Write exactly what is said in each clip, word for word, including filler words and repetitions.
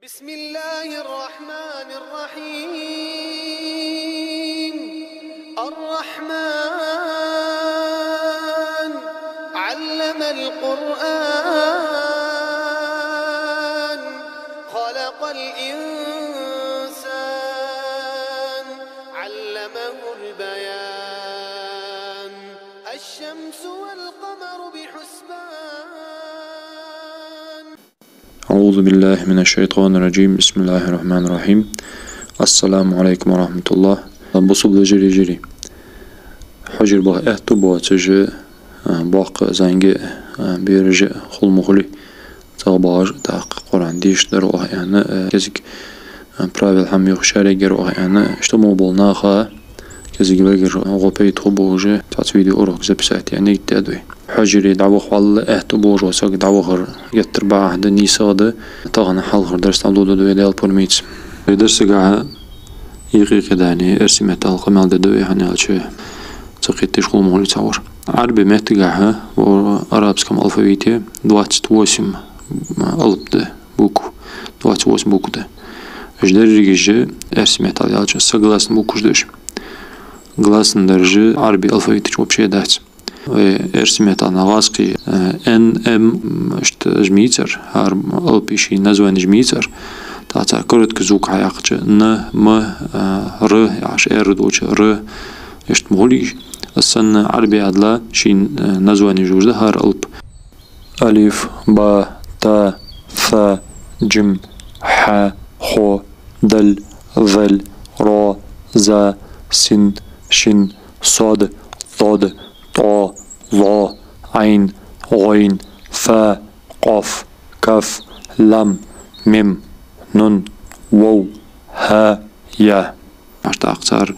بسم الله الرحمن الرحيم. الرحمن. علم القرآن. خلق الإنسان. علمه البيان. الشمس والقمر بحسبان. أعوذ بالله من الشيطان الرجيم. بسم الله الرحمن الرحيم. السلام عليكم ورحمة الله. Бусалба вежарий, йижарий. Хьажар баха аьттув боацаш, а, боккха а, зӀамига а, а, бераш а хул ма хулий, цӀагӀа багӀаш а, тӀаккха Къуръан дешаш дар оаха аьнна, а, кӀезига, а, правил хӀама йоах шаьргара оаха аьнна, иштта мо бола наха кӀезига вайгара гӀо-пайда хургболаш, цхьацца видеоурок записать яь нигат даьд вай. Хьажаре дӀаваха валла аьттув болаш вола саг дӀавахар геттара бакъахьа да, нийсагӀа да, тахан хьалхара дарс дӀадоладергда вай, Даьла пурам бийца. Вай дарсагахьа юкъе-юкъе дани эрсий меттала къамаьл дергда вай, хӀана аьлча ца кхеташ хул ма хулий цхьавар. Ӏарбий меттагахьа, в арабском алфавите двадцать восемь алап да, букв, двадцать восемь букв да. Уж дерригаш а эрсий меттала аьлча согласный букваш да уж. Гласный дараш Ӏарбий алфавита чу вообще дац. Вай эрсий меттала нагӀазкхий, э, эн, эм, м, иштта уж ма йий цар, хӀара алапий ший названеш ма йий цар. ТӀаккха цар короткий звук хьаяккхача, н, м, э, р, яхаш, эр долча, р, иштта ма хулий уж. Из санна Ӏарбий адла ший, э, названеш уж да хӀара алап. Алиф, ба, та, са, джим, хьа, хо, даль, заль, ро, за, син, шин, сод, зод, тӀо, зо, Ӏайн, гӀойн, фа, къоф, каф, лам, мим, нун, вов, хӀа, я. ТӀаккха цар,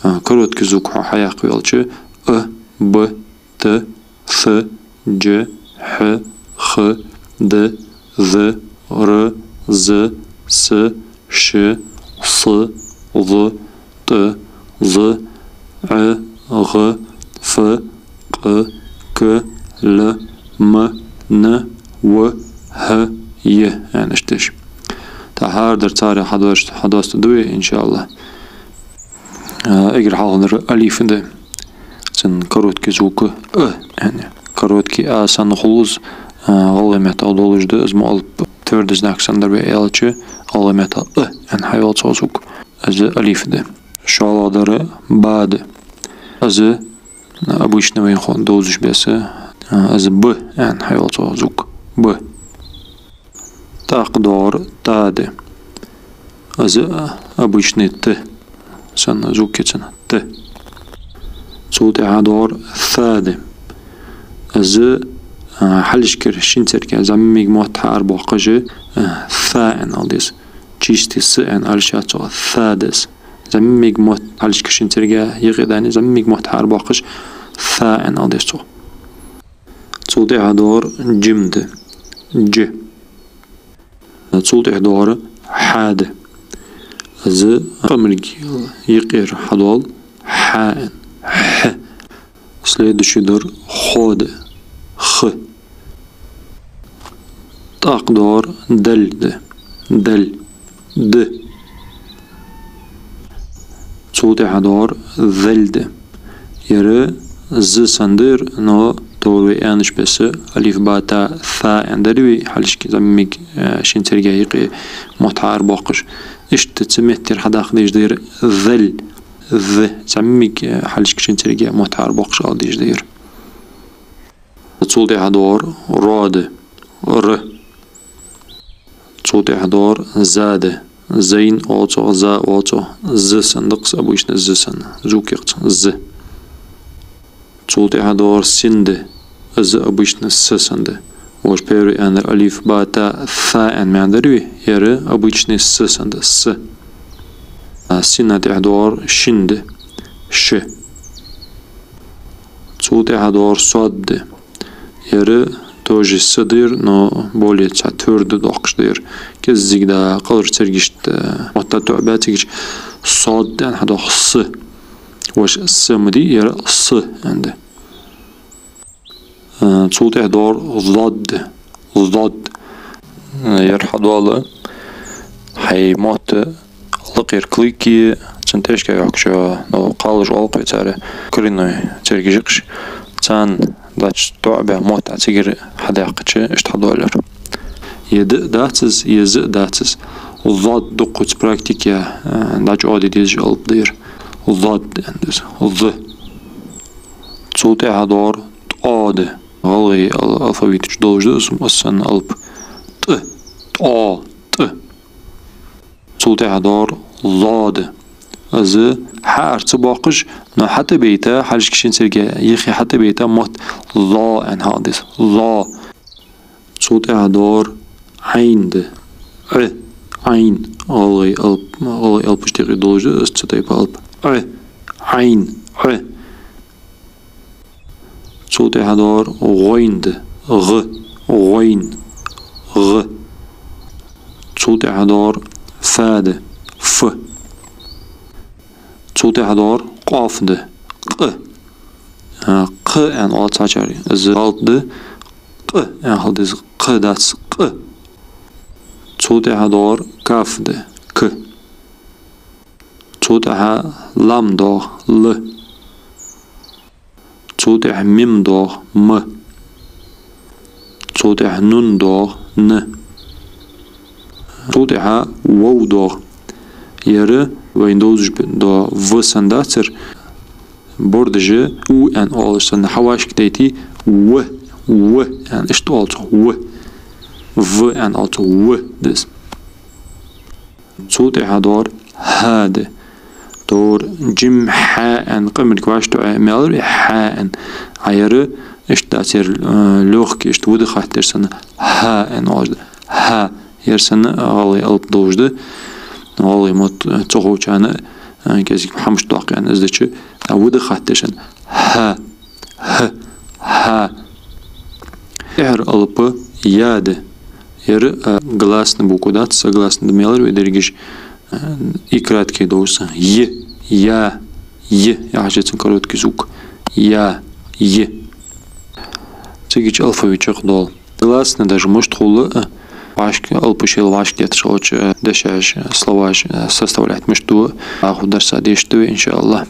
а, короткий звук хьо хьаяккха велча, ы, бы, т, с, дж, хь, х, д, з, р, з, с, ш, с, з, т, з, Ӏ, гӀ, ф, къ, к, л, м, н, в, хӀ, й, аьнна иштта. ТӀаккха хӀара дар царех хьадоаст-, хьадоастаргда вай, иншааллахӀ. А, эггара хьалхара алиф да. Цун короткий звук ы, яӀни короткий а санна хул из, а, гӀалгӀай меттала долаш да, из мо алап твёрдый знак санна дар вай аьлча, гӀалгӀай меттала ы, яӀни хьайоал цох звук. Из алиф да. ШоллагӀдар ба да. Из обычно вайна хо довзаш беса, а, из б, яӀни хьайоал цох звук. Б. ТӀаккха доагӀар та да. Из, а, обычный т санна звук я цун, т. Цул тӀехьа доагӀар са да. Из, а, хьалхашкара шин царга зӀамига мотт хьаарабоаккхаш, а, са аьнна ала деза. Чистый с аьнна ала йиш яц цох, са да из. ЗӀамига мотт хьалхашкара шин царга юкъе дани, зӀамига мотт хьаарабоаккхаш, са аьнна ала деза цох. Цул тӀехьа доагӀар джим да. Дж. Цул тӀехьа доагӀар хьа да. Из къамарга юкъера хьадоал, хьа аьнна, хь. Следующий дар хо да. Х. ТӀаккха доагӀар даль да. Даль. Д. Цул тӀехьа доагӀар заль да. Ер з санна да ер, но товр вай аьннача беса, алиф, ба, та, са аьнна дар вай, хьалхашка зӀамига, э, шин царга юкъе мотт хьаарабоаккхаш. Иштта цу меттера хьадаккха дезаш да ер заль, з, зӀамига, э, хьалхашка шин царга мотт хьаарабоаккхаш ала дезаш да ер. Цул тӀехьа доагӀар ро да. Р. Цул тӀехьа доагӀар за да. Зайн оал цох, за оал цох, з санна да-кх из, обычно з санна. Звук я-кх цун, з. Цул тӀехьа доагӀар син да. Из обычно с санна да. Вож первый аьннар алиф, ба, та, са аьнна маӀан дар вай, ер обычный с санна да, с. А сина тӀехьа доагӀар шин да. Ш. Цул тӀехьа доагӀар сод да. Ер тоже с да ер, но более цхьа твёрдо доаккхаш да ер. КӀеззига да, кӀалхара царгашта мотт тоӀабаь цига, сод аьнна хьадоаккх, с. Вож с ма дий, ер с аьнна да. Э, цул тӀехьа доагӀар зод да. Зод. Э, ер хьадоал Хьай мотт лакхера клыки, цун тӀехьашка йохкача, ну, кхалаш оал-кх вай цар, коренной цергаш я-кх уж, царна дӀачу тоӀабаь мотт цигара хьадаьккхача, иштта хьадоал ер. Е д дац из, е з дац из. Зод дукха ца практике, э, дӀачӀоагӀде дезаш алап да ер. Зод, аьнна да из. З. Цул тӀехьа доагӀар тӀо да. ГӀалгӀай ал-, алфавита чу долаш да из, из санна алап. ТӀ, тӀо, тӀ. Цул тӀехьа доагӀар зо да. Из хьаара ца боаккхаш, но хьатӀабайта, хьалхашка шин церга юххе хьатӀабайта мотт зо аьнна хьал деза. Зо. Цул тӀехьа доагӀар Ӏайн да. Ӏ, Ӏайн. ГӀалгӀай алап, гӀалгӀай алапашта юкъе долаш да из цу тайпара алап. Ӏ, Ӏайн, Ӏ. Цул тӀехьа доагӀар гӀойн да. ГӀ, гӀойн, гӀ. Цул тӀехьа доагӀар фа да. Ф. Цул тӀехьа доагӀар къоф да. Къ. А, кх аьнна оал цхьачар. Из гӀалат да. Къ аьнна хьал деза. Кх дац, къ. Цул тӀехьа доагӀар каф да. К. Цул тӀехьа лам доагӀа. Л. Цул тӀехьа мим доагӀа. М. Цул тӀехьа нун доагӀа. Н. Цул тӀехьа вов доагӀа. Ер вайна довзаш дола в санна дац ер, бордаш у аьнна оалаш санна хьавӀашкадайти, в, в аьнна, иштта оал цох, в. В аьнна оал цох, в да из. Цул тӀехьа доагӀар хӀа да. Тхьовра жим хьа аьнна къамарг вӀашагӀтоӀе, маьл яр вай, хьа аьнна. А ер иштта дац ер, э, лёгкий, иштта выдыхать деш санна, хӀа аьнна оалаш да. ХӀа. Ер санна гӀалгӀай алап долаш да. ГӀалгӀай мотт, э, ца ховчарна, э, кӀезига хӀамаш доаккх аьнна из дича, а выдыхать деш санна. ХӀа. Хь, хьа. ТӀехьара алап я да. Ер, а, гласный буква дац, согласный да, маьл яр вай дерригаш, а, и краткий долаш санна. Й, я, й, яхаш я цун короткий звук. Я, й. Цигача алфавит чакхдоал. Гласный даже мишта хул, а, вӀашка, алапаш шоайла вӀашка етташ хилча, а, дешаш, а, словаш, а, составлять мишта ду, укх дарсе дешаргда вай, иншааллахӀ.